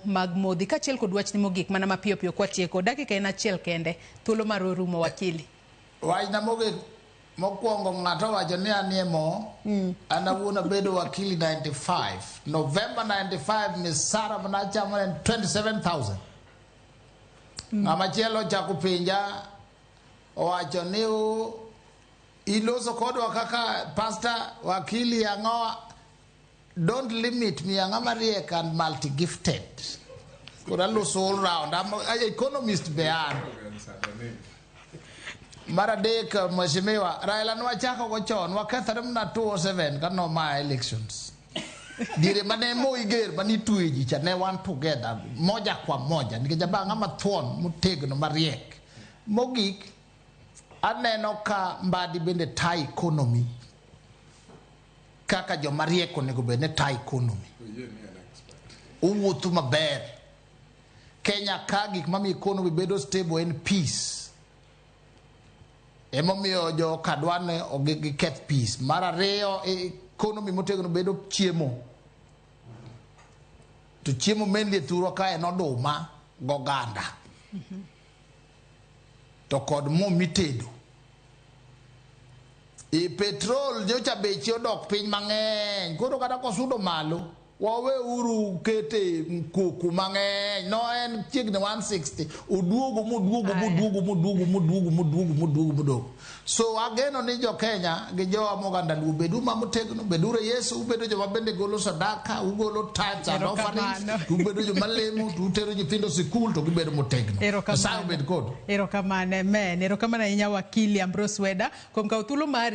Mag modhi kaachiel kod wachni mogik mana mapiyo piyo kwatieko dakika en achiel kende thuolo mar orumo wakili. Wachna mogik mokwongo, ng'ato owacho ni anie mo. An awuon abedo wakili 95 November 95, misara manachamo en 27,000. Ng'ama chielo ochako penja, owacho ni iloso kodwa kaka pastor wakili ang'o. Don't limit me, ang'ama riek and multi gifted. Koro aloso all round. I'm a economist be an. Mar adek, mheshimiwa Raila, nwachako go chon, wakethore mana 2007 ka nomaya elections. Diere mane Moi ger manitwe ji cha, ne wan together moja kwa moja, nikech aba ng'ama thuon motegno mariek. Mogik, aneno ka Mbadi bende ta economy kaka joma riek onego bed ni ta economy. Owuotho maber. Kenya ka gik mamiyo economy bedo stable en peace. Emomiyo jo kadwa ne ok giketh peace. Mar ariyo, economy motegno bedo chiemo. To chiemo mainly e thurwa ka en oduma goganda. To kod mo mitedo. E petrol nyocha beche odok piny mang'eny. Koro kata kosudo malo, wawe uru kete koko mang'eny. No en chiegni 160. Oduogo moduogo moduogo moduogo moduogo moduogo moduogo moduogo. So ageno ni jo Kenya gi jowa moganda Luo, bedu ma motegno, beduru e Yesu, ubedo joma bende golo sadaka, ugolo tithes and offerings, Erokamano. to ubedo joma lemo, to utero nyithindo sikul to gibedo motegno. Erokamano. Nyasaye obed kodu. Erokamano, amen. Erokamano ahinya, wakili Ambrose Weda, kuom kawo thuolo mari.